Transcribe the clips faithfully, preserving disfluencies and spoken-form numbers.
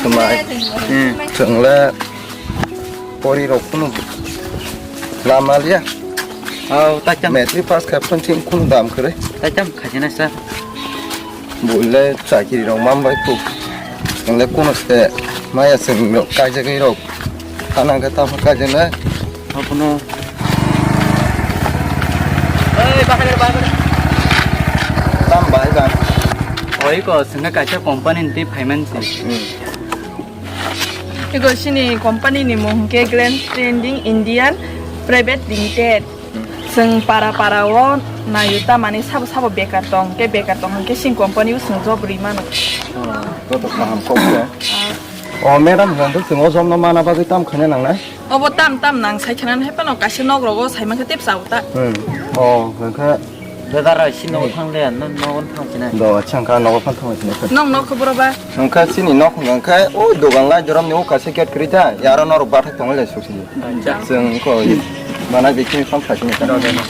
Mai. Hmm. Chwngle pori rok kunu lama liya. Oh, taicham. Matric pass khai phone ching kunu dam kre. Taicham khajana sa. Bulle chakiri rok mam bai tuk. Chwngle kunu se maya chwng rok kaijagwi rok. Hanang khe tamo kaijana. Abono. Oi, bahai, bahai, bahai. Tam bahai, bahai. Oi, ko, sengkha kaisa company ni twi phaiman se. Hmm. Ego sini company ni mung hwnkhe Glens Trading Indian Private Limited. Hmm. Seng para para o nayu ta mani sabo sabo bekar tong, ke bekar tong hwnkhe sing company o seng job rwi mano. Oh, joto kaham kok ya. Ah. Oh, madam, hwnkhe seng o job no mana bagwi tam khaina nangnai? Obo tam tam nang sai khana hai phano kaisa nok rogo sai mankhe tep chao ta. Hmm. Oh, hwnkhe. Dada rai si nogo thang le, no nogo thang sinai. Do, acha, hwnkhe nogo phano thang sinai. Nong nok khoboro ba? Hwnkhe sini nok hwnkhe o dogan lai dorom ni o kaisa gate kwrwi ta, yaro norok bathak tongwi lai suksidi. Acha. Chwng ko mana bikini phano thang sinai. Do, do, do.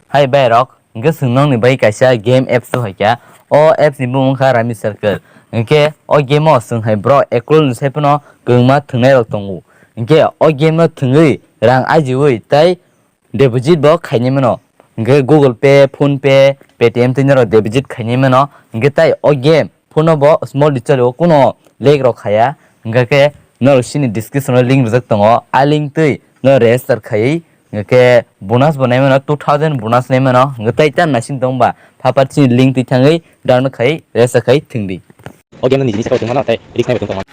Hai bai rok, hwnkhe chwng nokni bai kaisa game apps tubui kha. O apps ni bumung kha Rummy Circle. Hwnkhe o game o chwng hai borok ekrul ni sai phano kwbangma thwngnai rok tongo. Hwnkhe o game no thwngwi rang ajiwi tai deposit bo khainai mano. Hwnkhe Google Pay, PhonePe, Paytm twi norok deposit khainai mano. Hwnkhe tai o game phone no bo small recharge o kuno lag rok khaya. Hwnkhe khe norok sini description o link rijak tongo. A link twi no register khaiwi hwnkhe bonus bo nai mano, two thousand bonus nai mano. Hwnkhe tai tam naising tong ba phapar chini link twi thangwi download khai register khai thwngdi. O game no nijini sakao thwngmano tei risk naibai tong tongmano.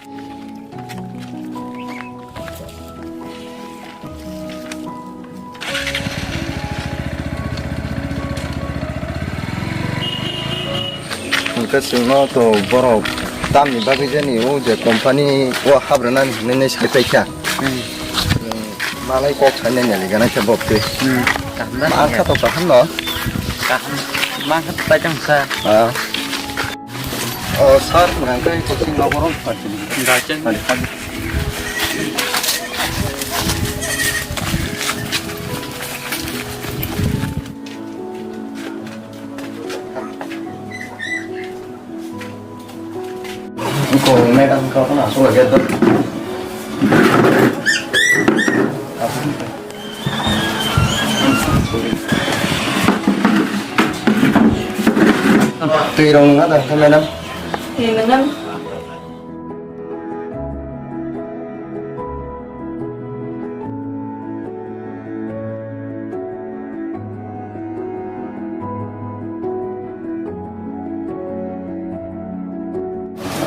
Hwnkhe chwngno to borok tamni bagwi jani o je company o hap rwnani hinwi sai paikha. Hmm. Malai kok sainai neli gana khe bok twi. Hmm. Kaham da. Ang kha to kaham no. Kaham. Mang kha to taichang sa. Ah. Oh, sir, hwnkhe kosing nogo rok phatini. Daichang. Phatini. Ko madam ko na so lagi tu. Twi rong na da madam. Twi rong na.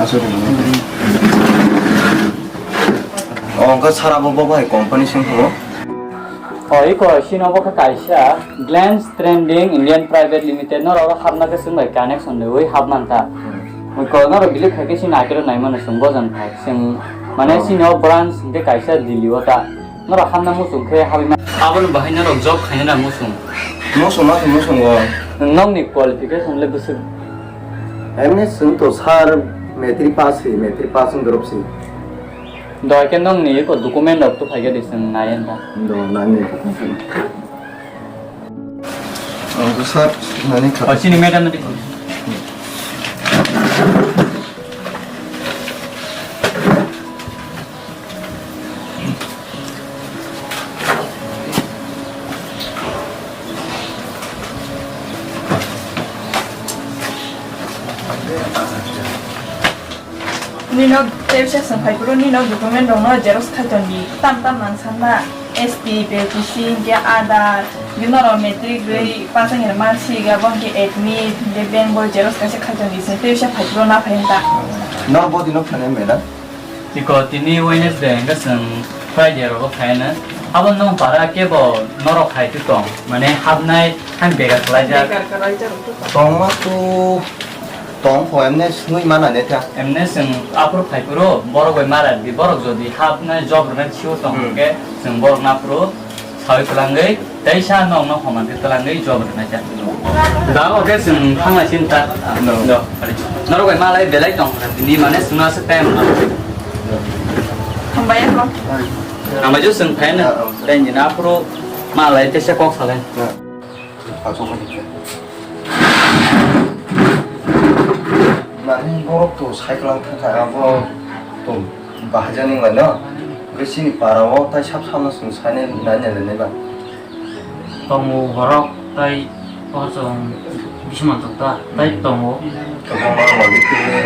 Aswk. Oh, hwnkhe sara bo, bo bai company sing kho. Oh, iko sino bo kha kaisa Glens Trading Indian Private Limited, norok hapna khe chwng bai connection rwui hap man ta. Hmm. Iko norok bili khai khe sini akero nai mano chwng bojan khai. Chwng mane, oh, sini o branch hwnkhe kaisa Delhi o ta. Norok hamna muchung khe habima. Aboni bahai norok job khaina na muchung? Muchung ma muchung o. Nokni qualification le bwswk? Emni chwng to sir matric pass se, matric pass wng dorop se. Doi khe nokni eko document rok to phaikhe de chwng nai enda. Do nani. Ang to sir nani kha. Oh, sini madam ni. Nino tebsa swng phai phuru nino document rokno xerox khai ton di. Tam tam nang sanma S T, B P C, hinkhe Aadhaar, hinkhe norok matric rwi pass wngya marksheet, abo hinkhe admit, hinkhe bank boi xerox kaisa khai ton di. Swng tebsa phai phuru na phai ta. Nor bodi no phane madam? Iko tini Wednesday hwnkhe chwng Friday rogo phaiyano. Abo nwng para kebo norok hai tong, mane hapnai han begar khlaijak. Begar khlaijak. Tongma tu tong kho, emne swnwi mana ne tha. Emne chwng aphuru phai phuru borok bai mara di, borok jodi hapnai job rwnai sio tong, hmm, hwnkhe chwng borok naphuru sawi kwlangwi, teisa nokno homan khe twlangwi job rwnai kha. Da, oke, chwng thanglai sin ta. No. Do, ari. Norok bai malai belai tong kha, tini mane chwngno aswk time rwna. Hambai kho. Hambai jo chwng phai na. Ah, ah. Tei nini aphuru malai teisa kok salai. Ah. Mane borok to cycle ang thangkha abo. Bahai jani wnglaino? Hwnkhe chini para o tai sab samno chwng sainai nainai lainai ba? Tongo borok tai o chwng bisingo tongta tai tongo. Kwbangma logi tini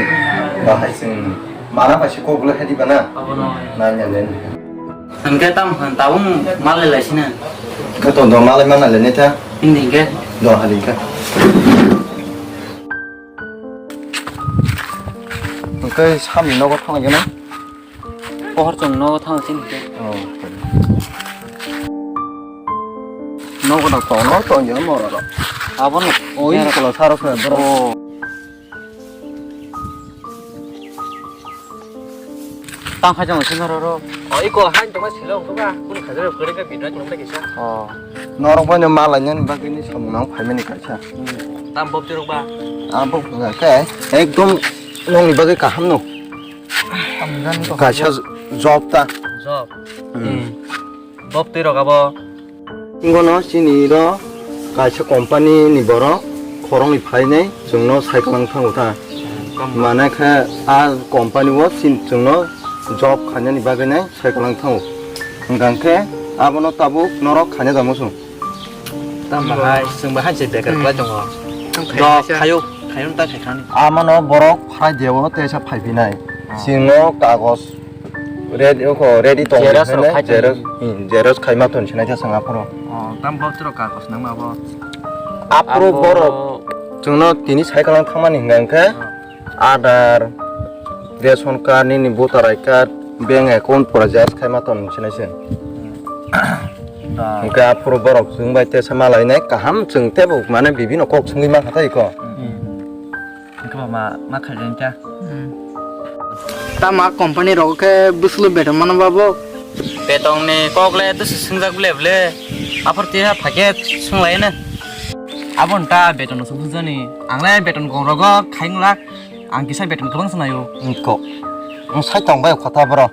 bahai chwng mana bai se kok le hai di bana? Abono. Nainai lainai. Hwnkhe tamo hwn tabuk malai laisina. Khe to do malai mana lainai ta? Hindi hwnkhe. Do hali khe. Hwnkhe samni nogo thangna gana? Pohor chwng nogo thang chini khe. Oh. Nogo da kono tongya norok. Abono. Oi, kola saro khe bro. Oh. Tang kha jang sino ro ro. Oh, iko han tongma silo ko ba. Kun kha jero kore ka bidra ko ka kisa. Oh. Norok bai no malai nani bagwi ni samung nang phaimani kaisa. Tam bob tirok ba. Ah, bob ka ke. Ekdom nongni bagwi kaham no. Kaisa job ta. Job. Hmm. Bob twi rok abo. Ingono chini ro kaisa company ni borok khoroknwi phainai chwngno cycle wng thango ta. Mane khe a company o chwngno job khainani bagwi nai cycle wng thango. Hwnkhe abono tabuk norok khaina da muchung. Tamo hai, chwng bahai se bekar kwlai tongo. Tamo khayo, khayo ta khai khani. Amano borok phai deo teisa phai phinai. Chwngno kagos ready ko ready tong. Xerox rok khai xerox, hmm, xerox khai ma ton sinai ta sanga phoro. Oh, tam bo tro kagos nang ma bo. Apro borok chwngno tini cycle ang thangmani hwnkha hwnkhe. Aadhaar, ration card, nini voter I card, bank account pura xerox khai ma ton sinai se. Hwnkhe aphuru borok chwng bai tesa malainai kaham chwng tebo mane bibino kok swngwi ma khatai ko. Hwnkhe ma ma khailai ta. Tamo company rogo khe bwswlwi beton mano babo? Betonni kok le dwswk swngjak ble ble. Aphuru tiya phakhe swnglaino. Aboni ta beton no swbujani. Ang le beton gong rogo khainglak. Ang kisa beton kwbang swnaio. Ko. Ang sai tong bai kota bro.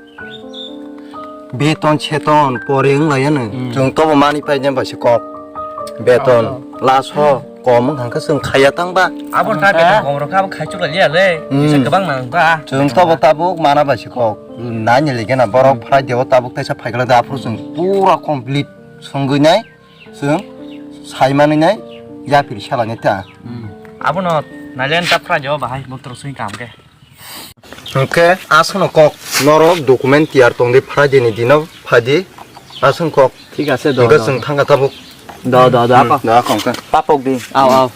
Beton seton pore wng lai ano. Chwng tobo mani pai jen bai se kok. Beton last ho kom wng kha chwng khaiya tang ba. Abo ta beton kom rok abo khai chukla liya le. Kisa kwbang nang ta. Chwng tobo tabuk mana bai se kok. Nai ni lege na borok phai deo tabuk taisa phai kala da aphuru chwng pura complete songwi nai. Chwng sai manwi nai yapiri sala nai ta. Abono nailen ta phra jo bahai motor sui kam ke. Hwnkhe aswkno kok norok document tiyar tongdi Friday ni dino phaidi aswk kok. Thik ase do. Hwnkhe do, chwng do. Thangkha tabuk. Do, do, do, ako. Do, ako hwnkhe. Papok di. Aw, aw.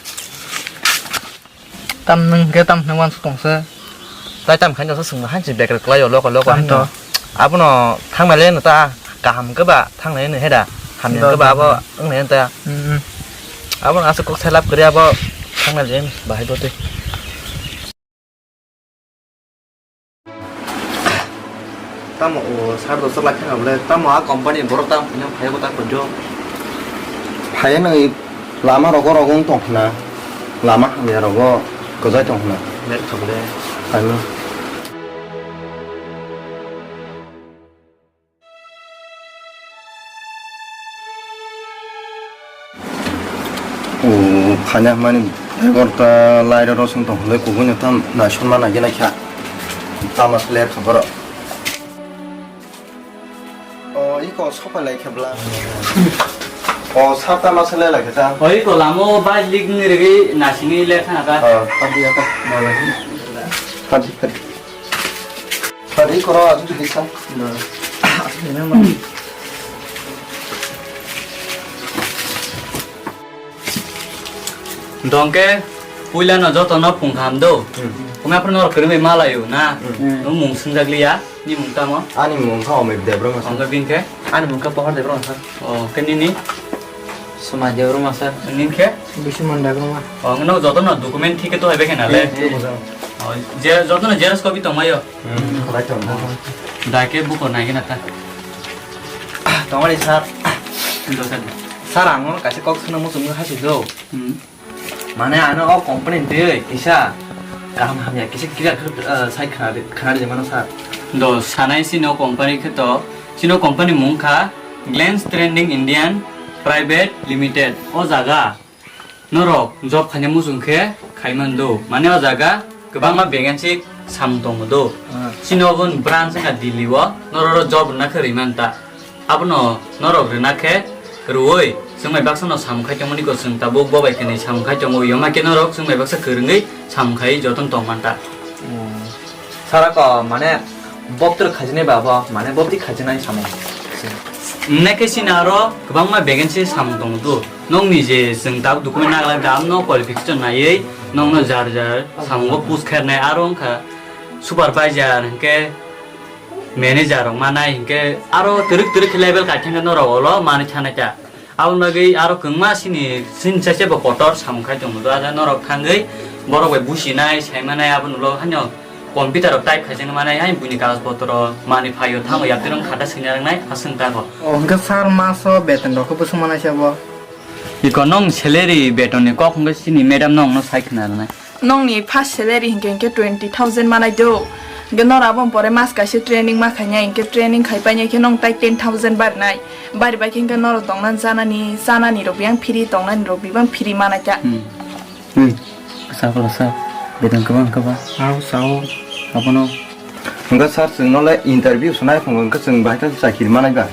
Tam nwng hwnkhe tam hwnwi uansuk tongse. Tai tam khaina se swngma hansi beker kwlaio loko loko. Tam haino. Do. Abono thangnai le no ta kaham khe ba thangnai no heda. Hamya khe ba abo wngnai ta. Mm, mm. Abono aswk kok selap kwrwi abo thangnai le bahai bo tei. Tamo o sar dosa lakh thang able, tamo a company borok tamo phaiya, phaiya ko ta khunjo. Phaiya nai lama rogo rogo wng tong khna, lama hamya rogo kwjai tong khna. Nek thok de. Phaiya. O, khaina mani egarota laira rosong tong hwnwi kubui no tam naisonma nai gena kha. Tama sle kha borok. O, iko sopai lai khe bla. O, sata ma sle lai khe ta. O, iko lamo bai lik ni rigi nasini le khana ta. O, padi ata. Padi, padi. Padi koro asu tu bisa. Dongke puila no joto no phung kham do. Hmm. Kome aphuru no kwrwi malayo na. Hmm. No mung swngjak liya, ni mung tamo? Ani mung kha Omip Debbarma sir. Omip bin khe? Ani mung kha Pohor Debbarma sir. O, khe nini? Somaj Debbarma sir. Nini khe? Bisuman Debbarma. O, no joto no document thik khe to haibe khe na le. Hmm, thik. O, je joto no xerox copy tong mayo. Hmm, khlai tong. Dai khe buko nai gena ta. Tongmani sir. Sir, ang no kaisa kok swnam muchung hasi do. Hmm. Mane ano o company twi kisa kaham hamya kisa clear khe, eh, sai khna di, khna di mano sir. Do sanai sino company khe to, sino company mung kha Glens Trading Indian Private Limited. O jaga norok job khaina muchung khe khai man do. Mane o jaga Kwbangma vacancy samung tongo do. Ah. Chini obo ni branch wngkha Delhi o, norok job rwna khe rwi man ta. Abono norok rwna khe rwui chwngbai baksa no samung khai tongmani ko chwng tabuk bo bai khe nai samung khai tongo. Yoma khe norok chwngbai baksa kwrwngwi samung khai joto no tong man ta. Hmm. Sara ko mane bobtwrwk khaijani ba bo, mane bobtwi khaijanai samung. Wngkhe chini aro kwbangma vacancy samung tongo do. Nokni je chwng tabuk document naglak da, amno qualification naiwi nokno jar jar samungo post khairnai, aro wngkha supervisor, hinkhe manager rok manai, hinkhe aro twrwk twrwk khe level kaikhe norok olo manwi thanai ta. Aboni bagwi aro kwbangma chini, chini chaise bo kotor samung khai tongo. Aja norok thangwi borok bai businai, saimanai, aboni ulo haino computer rok type khaijaknai manai, hai buini kagoj potro manwi phaio thango, yaptirong khata swina rwngnai, aswng tako. O, hwnkhe sir, maso beton rok khe bwswk manai se bo? Iko nong salary beton ni kok hwnkhe chini madam nongno sai khna rwnai. Nongni first salary hinkhe, hinkhe twenty thousand manai do. Hinkhe noro aboni pore mas kaisa training ma khainai, hinkhe training khai painai khe nong tai ten thousand barnai. Bari bai khe hinkhe noro tongna chanani, chanani rok biyang free, tongnani rok biyang free manai kha. Hmm. Ui, sa pala sa, beton kwbang khe ba. Sao, sao. Abono. Hwnkhe sir, chwng nole interview sanai phungo, hwnkhe chwng bai khe chakiri manai ba?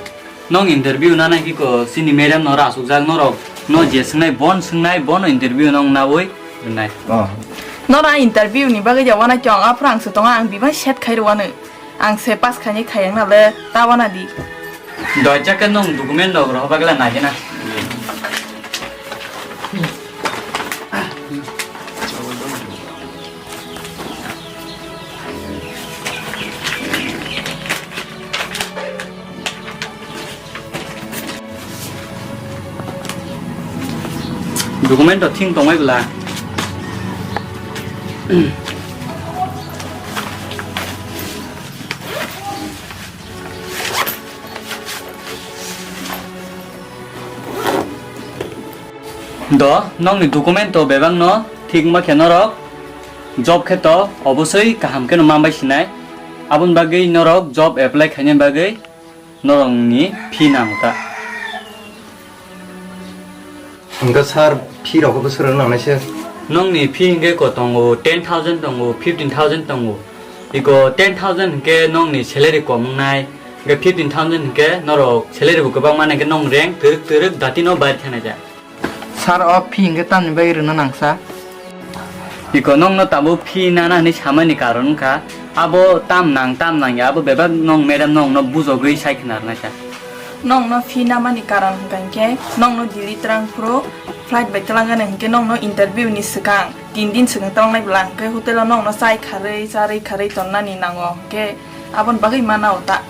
Nong interview nanai khe ko chini madam no rasukjak, norok no je swngnai bon swngnai, bono interview nong naui rwnai. Oh. Nora interview ni bagwi ya wana kyong, aphuru ang se tongo, ang bibai set khai rwano. Ang se pass khaini khayang nale ta wana di. Doijak khe nong document rok rohor bagwi la nai gena. Document rok thing tongwi bwla. Do, nokni document to bebak no thik ma khe norok job khe to obosoi kaham khe no manbai sinai. Aboni bagwi norok job apply khaina bagwi norokni fee nango ta. Hwnkhe sir, fee rok bo swrwng nangnai se? Nokni fee hwnkhe ko tongo, ten thousand tongo, fifteen thousand tongo. Iko ten thousand hwnkhe nokni salary kom wngnai, hwnkhe fifteen thousand hwnkhe norok salary bo kwbang mane hwnkhe nong rank twrwk twrwk dati no bai thanai ja. Sir, o fee hwnkhe tamni bagwi rwna nang sa? Iko nokno tabuk fee nana hwnwi samani karon wngkha, abo tam nang, tam nang ya, abo bebak nong madam nokno bujogwi sai khna rwna kha. Nokno fee namani karon hwnkha hinkhe nokno Delhi twlang phuru flight bai twlang gana hinkhe nokno interview ni swkang tin din swkang twlangnai bwla hinkhe hotel o nokno chai kharwi charwi kharwi tonnani nango hinkhe aboni bagwi mana o ta.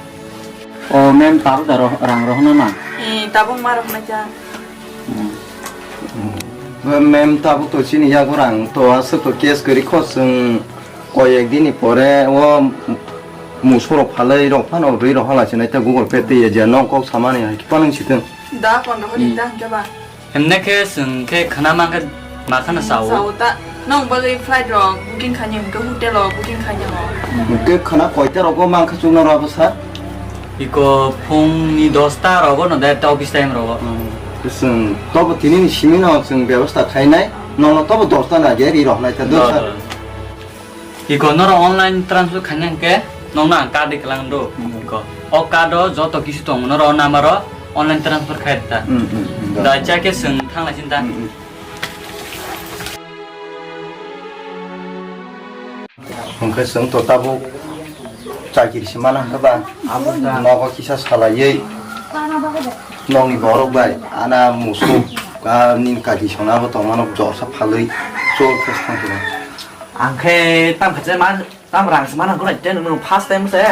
O ma'am, tabuk da roh-, rang rohorna na? Eh, tabuk ma rohornai kha. Hmm. Hmm. Ma'am, tabuk to chini yago rang to aswk to case kwrwi kho, chwng koi ek dini pore o musorok phalwi rok phano rwi rohorla chinai ta Google Pay twi ya je nong kok samani hai phano sitwng. Da pondro hori Hmm. da hwnkhe ba. Hemne khe chwng khe khna mankhe ma khana sao. Sao ta. Nong bagwi flight rok booking khainai hwnkhe hotel rok booking khainai ho. Hwnkhe khna koita rogo mankha chukna rw abo sir? Iko phungni dosta rogo no da ta office time rogo. Hmm. Chwng tobo tini ni simi no chwng bebostha khainai. Nongno tobo dosta na ge ri rok nai ta Do, dosta. do. Iko norok online transfer khaina hwnkhe nokno ang card riklang do. Hmm. Iko o card o joto kisu tongo norok o number o online transfer khai rwkha. Hmm, hmm, hmm. Da cha khe chwng thang lai sinta. Hmm, hmm. Hwnkhe chwng to tabuk chakiri se mana hwnkhe ba? Abo da. Nogo kisa salaiwi nokni borok bai ana musuk a nini kaki songna abo tongmano jorsa phalwi chol khe thang khe. Ang khe tam khacha man, tam rang se mana gura ten nung first time se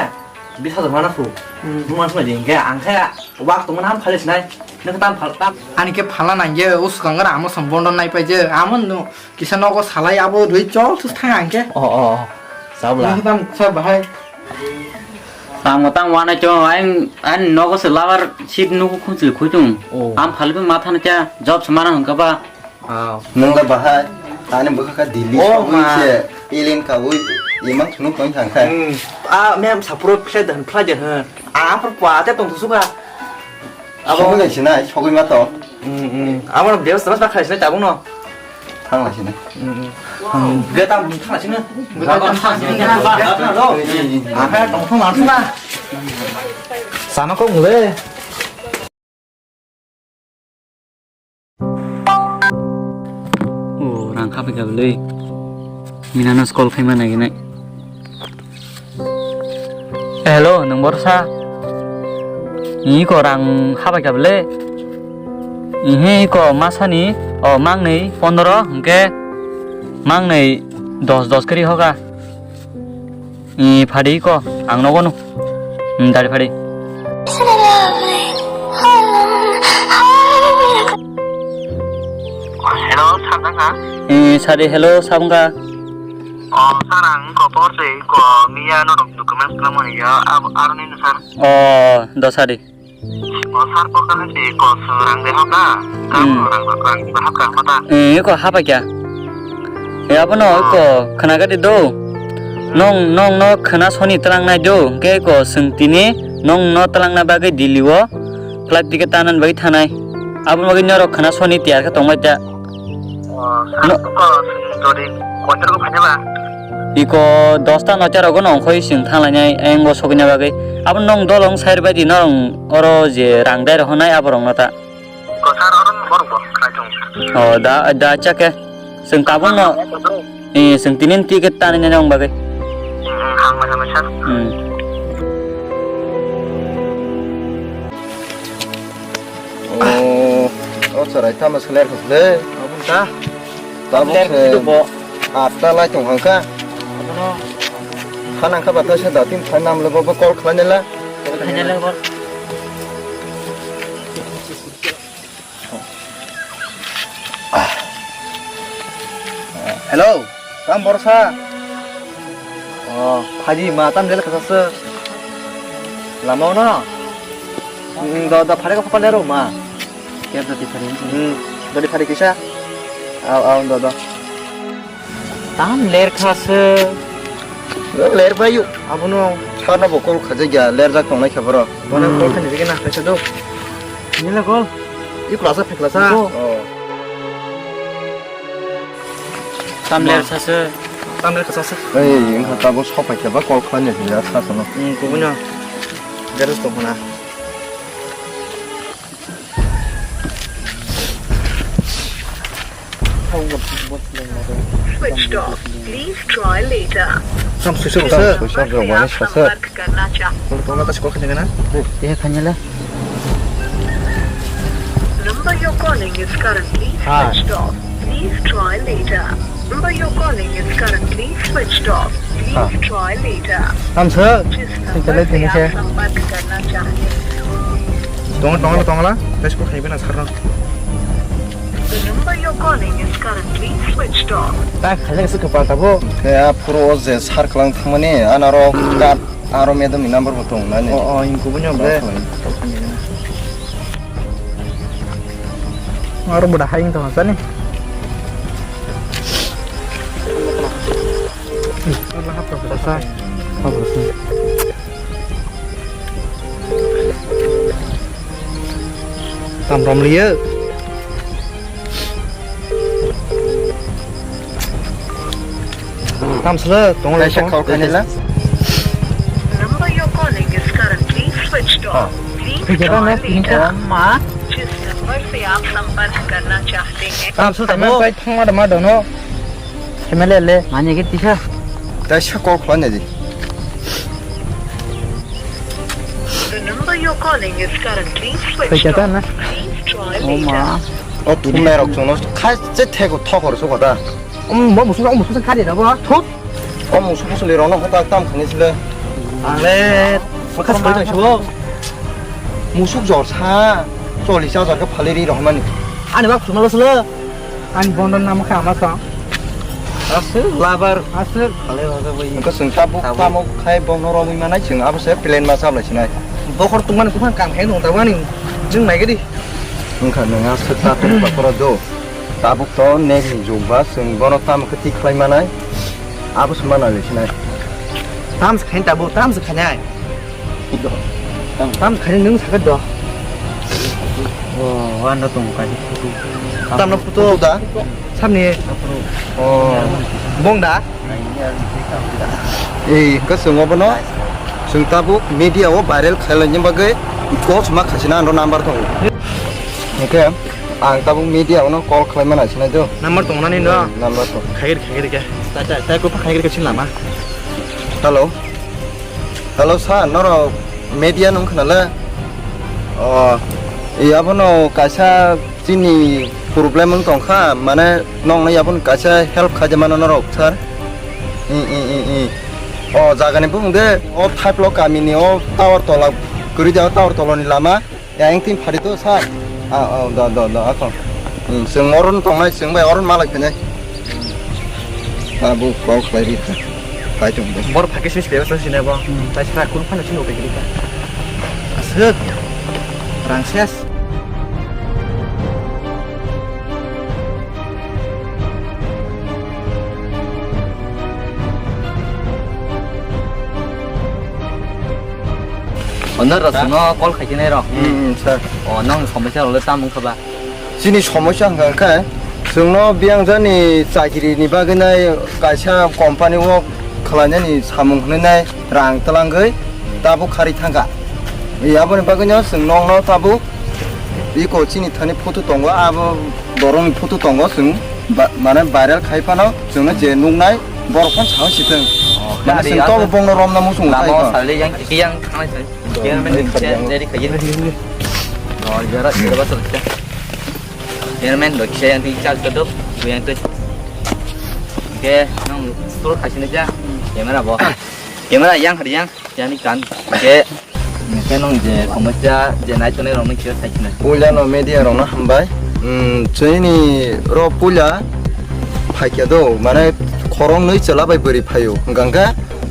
bis hajar mana phu. Hmm. Nung mana sung jeng ke ang khe wak tong mana phale sinai. Nung tam phal tam. Ani khe phala nang je, o swkang rang mo sam bondo nai pai je. Amo no kisa nogo salai abo rui chol sus thang ang khe. Oh, oh, oh. Sabla. Nung tam sa bahai. Tamo tamo wana cho, ain, ain nogo se labar seat nugo khum chili khuitung. Oh. Am phalibi matha na cha, job se mana hwnkha ba. Oh. Nung la bahai, ani bwkha kha Delhi Oh, sogwi ma. se, alien kawi, imang thunu koi thang khai. Hmm. A, mem sapro flat dan, flat dan, ha. A, apro pa, te tong tu suka. Abo Sogwi lai sinai, sogwi ma tong. Hmm, hmm. Abo no bebas, bebas ba khai sinai tabung no. Thanglaisini. Ge tam thanglaisini. Ge tam thanglaisini. Ge tam thanglaisini. Aha, tongthong langsung na. Sana kok ngule. O, rang kha phaikha bwlwi. Minano call khaima naginai. Hello, nwng borsa? Iko rang habai kha bwle? Ihe iko masani, o, mangnwi pondoro, hwnkhe mangnwi dos, dos kri hoga. I phadi iko, ang nogo no. Hmm, dari phadi. Hello, sir, nang ha? Eh, sadi, hello, sabung ka? Oh, sir, ang ko por se ko miya no documents na mo ya, ab arni, sir. Oh, do sadi. Oh, sir, por kan se ko rang de hoka. Kam Hmm. rang rang de hoka mata. Eh, ko hapa kya? Eh, abono Ah. ko khana gadi do. Nong, nong no khana soni talang nai do. Ke ko sung tini nong no talang na bagwi Delhi o flight ticket tanan bagwi thanai. Aboni bagwi norok khana soni tiyar khe tongbai ta. Oh, sir, No. ko jodi kotor ko phane ba? Iko dosta noita rogo no ongkhoi sing thanglainai, ayang go sokina bagwi. Abo nong dolong sair bai di norong oro je rang dai rohonai abo rong no ta. Ko sir, oro borok bo khlai thung. Oh, da, da, chake. Sing tabung no. Eh, sing tinin ticket tani nai nong bagwi. Hmm, hambai, hambai, sir. Hmm. Oh, oh, sarai tamo seler khasle. Abun ta. Tabuk Seler se khasle bo. Atta lai tong hangka. Abono. Khanang kha bathai se datim phai nam le bo call khlainela. Khainela bo. Hello, tam borsa. Oh, phaji ma tam lel khasa se. Lama no. Hmm, do, do, phare ko phale ro ma. Ker do ti phare. Hmm, do ti phare kisa. Au, au, do, do. Tam ler khasa. Ler bayu. Abono. Sarna bo call khaja gya, ler jak tongnai khaboro. Bono Hmm. call khani digi na, kaisa do. Nila call. I klasa phe klasa. Iko. Oh. Tamler Ma. Sase. Tamler sase. Ei, wngkha tabuk sopai khe ba call khlaina hinwi asa sono. Hmm, kubui no. Garage tong khna. Switched off. Please try later. Tam switch off. Tam switch off rok mani sasa. संपर्क करना चाहते Tong, tong, ta call khani gana. Tei khani le. Number you're calling is currently Ha. Switched off. Please try later. Number you're calling is currently switched off. Please Ha. Try later. Tam sir. जिस Tei number kale से tini आप se. संपर्क करना चाहते हैं। Tong, tong, tong la. Tei call khani bana sir no. The number you're calling is currently switched off. Ta khale se kwpal tabo. Khe a phuru o je sar klang thangmani anaro card. Aro madam ni number bo tong nani. Oh, oh, inko bo nyam bre. Aro boda hai tong sani. Sasa. Tam rom liya. Tam sala, tong le, Kaisa tong. Call khainai la. Number you're calling is currently switched off. Ah. Please Kaya try na, later. Kaya. Ma, जिस नंबर से आप संपर्क करना चाहते हैं। Tam sala, tamo. Pai thangma da ma dono. Kemele le. Mani ke tisa. Kaisa call khlainai di. The number you're calling is currently switched Kaya off. Na. Please try Oh, later. Ma. O thumnai rok chwngno khai che thego thokor suko da. Um, bo musu, um, musu kari da bo. Thut. O musu musu le rono hota tam khani sile. Ang le. Khas bai tang subo. Musuk jor sa. Choli cha jor ka phali ri rohmani. Ani bak khumalo sile. Ani bondo nam kha ama sa. Aswk labar. Aswk. Khale waga bai. Ko sung tabu Tabu. Tamo khai bondo romwi manai sung abo se plan ma chablai sinai. Bokhor tungmani kuphang kam khai nung tabani. Jung nai gadi. Wngkha nwng aswk ta tong bakoro do. Tabuk to nek ni jug ba chwng bono tamo khe tik khlai manai. Abo se mana le sinai. Tam se khain tabuk, tam se khainai. Tam se khainai nwng sakha do. O, ano tong kai. Tamno photo da? Samni. Oh. Bong da? Ei, hwnkhe chwng obono, chwng tabuk media o viral khailani bagwi gos ma khaisina ano number tongo. Hwnkhe ang tabuk media ono call khlai mana sinai do. Number tongo nani no? Hmm, number tong. Khaigir, khaigir khe. Tai, tai, tai, ko khaigir khe sin lama. Hello. Hello sir, norok media nung khna le? Oh, ei abono kaisa chini problem wng tong kha, mane nokno abono kaisa help khai de mano norok sir. I, i, i, i. Oh, jagani bumung de, o Thaiplo kamini o tower tola kwrwi de, o tower tolani lama. Ya, yang tin phari to, sir. Ah, oh, da, da, da, ako. Hmm, chwng oron tongnai, chwng bai oron malai khainai. Abo call khlai ri kha. Phai tong bo. Bor phakhe sini sini sini bo. Hmm. Tai sra kun phano sini utai ri kha. Aswk. Rang ses. Honda rok chwngno call khaikhe nai rok. Hmm, hmm, sir. O, nang somosya rok le tam wngkha ba? Chini somosya hwnkha khe chwngno biyang jani chakiri ni bagwi nai kaisa company o khwlainani samung hwnwi nai rang twlangwi tabuk kharwi thangkha. Aboni bagwino chwng nokno tabuk iko chini thani photo tongo, abo borokni photo tongo, chwng ba-, mane viral khai phano chwngno je nuknai borok phano sao sitwng. Oh, mane gari chwng tobo ano bongno romna muchungo lama tai o kho. Salai yang, yang thanglai sai. Chairman ni khe ready khaye. Oh, jara, jara basal khe. Chairman do khe yang ti charge ka do, bu yang twi. Khe nang store khaisini ja. Camera bo. Camera yang hari yang, yang ni kan. Khe, khe nang je somosya je nai tonai rok ni khe sai khna. Puila no media rok no hambai. Hmm, chini ro puila phaikya do, mane khorong nwi chwla bai bwrwi phaio. Hwnkha khe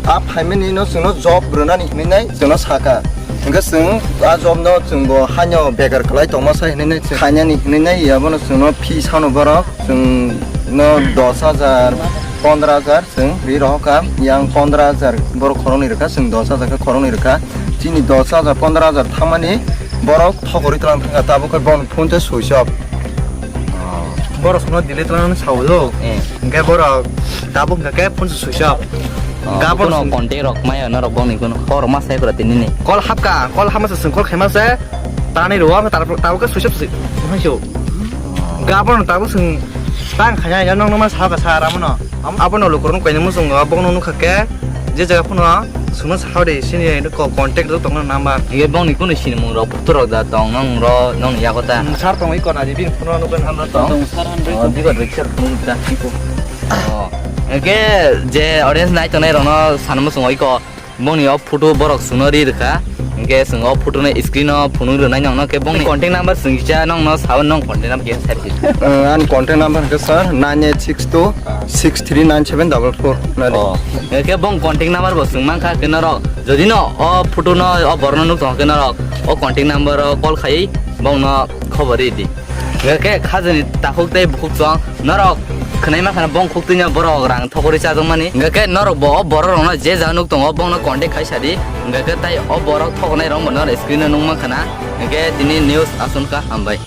a phaimani no chwngno job rwnani hinwi nai chwngno saka. Hwnkhe chwng a job no chwngbo haino bekar kwlai tongma sai hinwi nai chwng khainani hinwi nai abono chwngno fee sano borok chwngno dos hajar, pondro hajar chwng ri rohor kha, yang pondro hajar borok khoroknwi rwkha, chwng dos hajar khe khoroknwi rwkha. Chini dos hajar, pondro hajar thangmani borok thogorwi twlang thangkha, tabuk khe boni phone tei switch off. Borok sono delete twlang sao do. Eh. Hwnkhe borok tabuk hwnkhe phone se switch off. Oh, gabon kuno contact rok maya norok bongni kuno. Kok rok ma sai pura tini ni. Call hapka, call hapma se chwng call khaima se. Tanai rw ang tar tabuk switch off se. Hai so. Gabon tabuk chwng tang khaya ya nong nong ma sa ka sa ramno. Am-, abono lukurok no kainwi muchungo, bokno nukha khe je jaga phano chwngno sakha de, sini ko-, contact rok tongna number. Ye bongni kunu sinimung rok, photo rok da tong, nong ro, nong yago ta. Hmm, sir tong, i kona di, bini phone rok nukha number tong. Tong, sir, hundred. Oh, tong. Bigot riksa phone ta, iko. Oh. Ke je audience nai tongnai rokno sanmo chwng iko. Bongni o photo borok chwngno ri rwkha, hwnkhe chwng o photo no screen o phunuk rwnai nokno, khe bongni contact number chwng kisa nokno sao, nong contact number kisa sai rwdi. Eh, ani contact number hwnkhe sir nine eight six two six three nine seven double four. Oh, hwnkhe bong contact number bo chwng mankha khe norok, jodi no o photo no o borok no nuk tongkha khe norok o contact number o call khai bongno khobor ridi. Hwnkhe khajani takhuk tei bukhuk chwng norok khwnai mankha bong khuk twino borok rang thogorwi chajakmani. Hwnkhe norok bo o borok rokno je jaga nuk tongo bongno contact khai sadi. Hwnkhe tai o borok thognai rok bo norok screen o nuk mankha na. Hwnkhe tini news aswk kha, hambai.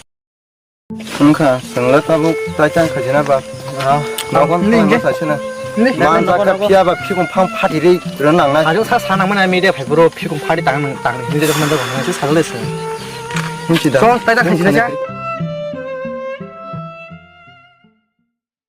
Wngkha chwngla tabuk tai tang khaijana ba. Ah, nokon nini tongma hwnkhe? Saisana. Nini? Man jakha phiya ba phikung phang phatirwi rw nangnai. Ajo sa sa nangmani media phai bro phikung phari tang tang hinwi rw nang jago nang se sa le se. Michi da. So, tai tang khaijana sa.